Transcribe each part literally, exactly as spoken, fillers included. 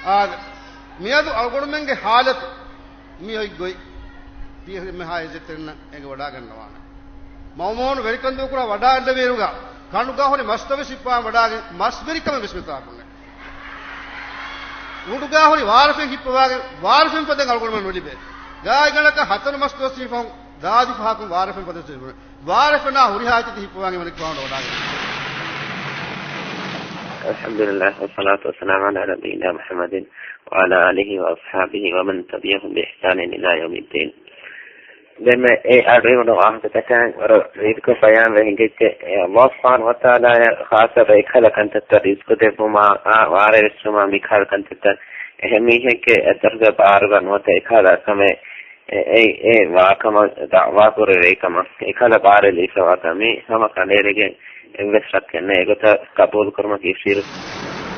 އާދެ، މިއަދު އަޅުގަނޑުމެންގެ ހާލަތު މި އޮތް ގޮތް ތިޔަ މެހާ އިއްޒަތްތެރިންނަށް އެނގިވަޑާގަންނަވާނެ. މައުމޫނު ވެރިކަން ދޫކުރާ ވަޑާގަންނަވިއިރުގަ ކަނޑުގަ ހުރި މަސްތައް ވެސް ހިއްޕަވާ ވަޑާގެން މަސްވެރިކަމެއް ވެސް މިތާކުންނެ. އުޑުގަ ހުރި ވާރެފެން ހިއްޕަވާގެން ވާރެފެން ފަދައިން އަޅުގަނޑުމެން ނުލިބޭ. ގާތްގަނޑަކަށް ހަތަރު މަސް ދުވަސް ހިފަހުން ދާދި ފަހަކުން ވާރެފެން ފަދަ ވާރެފެނާ ހުރިހާ އެތިތި ހިއްޕަވާގެން ވަނިކު ފާން ވަޑާގެން. الحمد لله والصلاة والسلام على نبينا محمد وعلى آله وأصحابه ومن تبعهم بإحسان إلى يوم الدين. ދެންމެ އެ އަޑުއިވުނު ވާހަކަތަކަށް ވަރަށް ރީތިކޮށް ބަޔާންވެ ހިނގައްޖެ. އެ ﷲ ސުބްޙާނަހޫ ވަތަޢާލާއަށް ޚާއްޞަ އެކަހަލަ ކަންތައްތައް ރިޒްޤު ދެއްވުމާ، އާ، ވާރޭ ވެއްސުމާ މިކަހަލަ ކަންތައްތައް އެހެން މީހެއްގެ އެއްދަރުގެ ބާރުގަ ނުވަތަ އެކަހަލަ ކަމެއް އެ، އެ، އެ ވާކަމަށް ދަޢުވާކުރެވޭ ކަމަށް އެކަހަލަ ބާރެއް ލިބިފަވާތަން މި ހަމަ ކަނޑައެޅިގެން އެއްވެސް ޝައްކެއް ނެތް. އެގޮތަށް ޤަބޫލުކުރުމަކީ ޝިރުކު.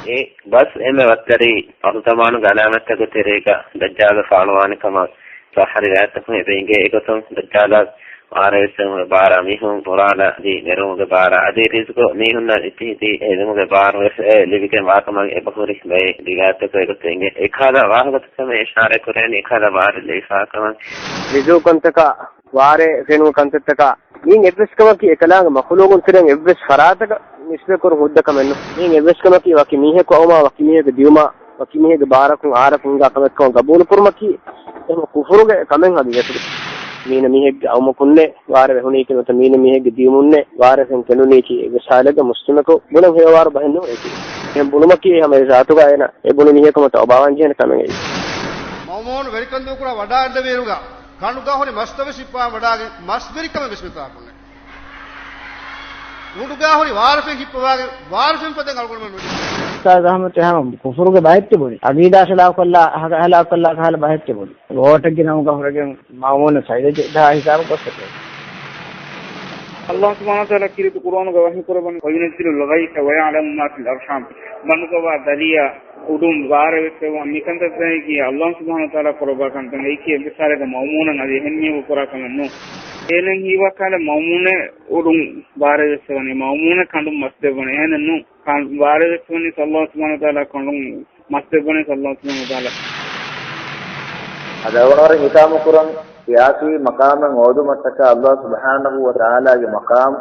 އެ ބަސް އެންމެ ވައްތަރި އަހުޒަމާނުގެ ޢަލާމަތްތަކުގެ ތެރޭގަ ދައްޖާލު ފާޅުވާނެ ކަމަށް ޞައްޙަ ރިވާޔަތްތަކުން އެބަ އިނގޭ. އެގޮތުން ދައްޖާލާ ވާރޭވެއްސެވުމުގެ ބާރާ މީހުން ބުނާލާ އަދި ނެރުމުގެ ބާރާ އަދި ރިޒްޤު މީހުންނަށް އިތިއިތި އެދުމުގެ ބާރު ވެސް އެ ލިބިގެން ވާކަމަށް އެބަހުރި ބައެއް ރިވާޔަތްތަކުން އެގޮތަށް އިނގޭ. އެކަހަލަ ވާހަކަތަކުން އިޝާރާތް ކުރެވެނީ އެކަހަލަ ވާރެއް ލިބިފާކަމަށް. ނުޒޫލުކަންތަކާ، ވާރޭ ފެނުނު ކަންތައްތަކާ، މީން އެއްވެސް ކަމަކީ އެކަލާނގެ މަޚުލޫގުން ތެރެއިން އެއްވެސް ފަރާތަކަށް ނިސްބަތްކުރުން ހުއްދަ ކަމެއް ނޫން. މީން އެއްވެސް ކަމަކީ ވަކި މީހަކު އައުމާ، ވަކި މީހެއްގެ ދިއުމާ، ވަކި މީހެއްގެ ބާރަކުން އާރަކުން ހިނގާ ކަމެއްކަމަށް ގަބޫލުކުރުމަކީ އެހެން ކުފުރުގެ ކަމެއް ހަގީގަތުގަ. މީނަ މީހެއްގެ އައުމަކުންނޭ ވާރޭ ވެހުނީކީ ނުވަތަ މީނަ މީހެއްގެ ދިއުމުންނޭ ވާރޭ ފެން ކެނޑުނީކީ އެއްވެސް ހާލެއްގަ މުސްލިމަކު ބުނަން ހެޔޮވާރު ބަހެއް ނޫން އެކީ. އެހެން ބުނުމަކީ ހަމަ އެ ޒާތުގަ އޭނަ އެ ބުނި މީހަކު މަތަ އޮބާވާން ޖެހޭނެ ކަމެއް އެއީ. މައުމޫނު ވެރިކަން ދޫކުރާ ވަޑާގަންނަވިއިރުގަ ކަނޑުގަ ހުރި މަސްތައް ވެސް ހިއްޕަވާ ވަޑާގެން މަސްވެރިކަމެއް ވެސް މިތާކުންނެ. އުޑުގަ ހުރި ވާރެފެން ހިއްޕަވާގެން ވާރެފެން ފަދައިން އަޅުގަނޑުމެން ނުލިބޭ. އުސްތާޛު އަޙްމަދު ހަމަ ކުފުރުގެ ބަހެއް ތިބުނީ. ޢަޤީދާ ޚިލާފުކޮށްލާ، ހަގަ ޚިލާފުކޮށްލާ ކަހަލަ ބަހެއް ތިބުނީ. ވޯޓެއްގެ ނަމުގަ ހުރެގެން މައުމޫނަށް ސައިދަ ޖެހިދާ ހިސާބަށް ގޮސްފަ. ﷲ ސުބްޙާނަހޫ ވަތަޢާލާ ކީރިތި ޤުރުއާނުގަ ވަޙީކުރައްވަނީ، "وينزل الغيث ويعلم ما في الأرحام." ބަނޑުގަވާ ދަރިޔާ، އުޑުން ވާރޭ ވެއްސެވުން މިކަންތައްތަކަކީ ﷲ ސުބްޙާނަހޫ ވަތަޢާލާ ކުރައްވާ ކަންތައް. އެއީކީ އެއްވެސް ހާލެއްގަ މައުމޫނަށް އަދި އެހެން މީހަކު ކުރާ ކަމެއް ނޫން. އޭނަ ހީވާ ކަހަލަ މައުމޫނެއް އުޑުން ވާރޭ ވެއްސެވަނީ، މައުމޫނެއް ކަނޑުން މަސް ދެއްވަނީ. އެހެނެއް ނޫން. ކަން-، ވާރޭ ވެއްސެވަނީ ﷲ ސުބްޙާނަހޫ ވަތަޢާލާ ކަނޑުން މަސް ދެއްވަނީ ﷲ ސުބްޙާނަހޫ ވަތަޢާލާ. އަދި އަޅުގަނޑު ހިތާމަ ކުރަން ސިޔާސީ މަޤާމެއް އޯދުމަށްޓަކާ ﷲ ސުބްޙާނަހޫ ވަތަޢާލާގެ މަޤާމް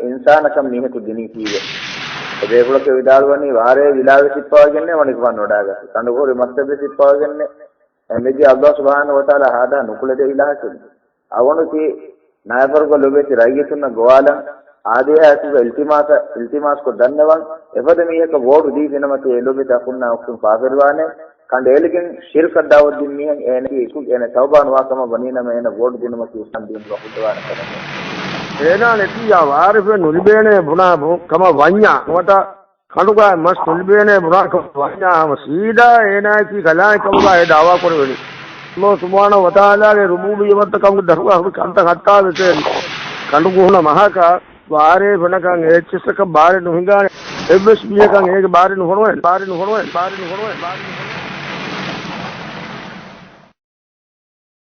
އިންސާނަކަށް މީހަކު ދިނީކީއެއް. އެ ބޭފުޅަކަށް ވިދާޅުވަނީ، ވާރޭ ވިލާވެސް ހިއްޕަވައިގެންނޭ ވަނިކުފާން ވަޑާގަތީ. ކަނޑުގަ ހުރި މަސްތައް ވެސް ހިއްޕަވައިގެންނޭ. އެމެޖި ﷲ ސުބްޙާނަހޫ ވަތަޢާލާ ހާދަ ނުކުޅެދޭ އިލާހަކަށް. އަވަނުތި ނާޔަފަރުގަ ލޮބެތި ރައްޔިތުންނަށް ގޮވާލަން، އާދޭހާއެކުގަ އިލްތިމާސަށް، އިލްތިމާސްކޮށް ދަންނަވަން، އެފަދަ މީހަކަށް ވޯޓު ދީފިނަމަ ތިޔަ އެ ލޮބެތި އަޚުންނާ އުޚްތުން ފާފަވެރިވާނެ. ކަނޑައެޅިގެން ޝިރްކަށް ދަޢުވަތު ދިން މީހެއް އޭނައަކީ އެކު އޭނަ ތައުބާ ނުވާ ކަމަށް ވަނީނަމަ އޭނަ ވޯޓު ދިނުމަކީ އިސްލާމް ދީނުގަ ހުއްދަވާނެ ކަމެއް ނޫން. އޭނާ ނެތިއްޔާ ވާރެފެއް ނުލިބޭނޭ ބުނާ ބު-، ކަމަށް ވަންޏާ ނުވަތަ ކަނޑުގަ މަސް ނުލިބޭނޭ ބުނާ ކަމަށް ވަންޏާ ހަމަ ސީދާ އޭނާއަކީ ކަލާނގެ ކަމުގަ އެ ދަޢުވާ ކުރެވެނީ. ﷲ ސުބްޙާނަހޫ ވަތަޢާލާގެ ރުބޫބިއްޔަތްތަކުގެ ދަށުގަ ހުރި ކަންތައް ހައްޓާލައްވާ ކަނޑު ކުހުނަ މަހަކަށް ވާރޭ ފެނަކަށް އެއްޗިއްސަކަށް ބާރެއް ނުހިނގާނެ. އެއްވެސް މީހަކަށް އޭގެ ބާރެއް ނުފޮނުވޭ، ބާރެއް ނުފޮނުވޭ، ބާރެއް ނުފޮނުވޭ، ބާރެއް ނުފޮނުވޭ.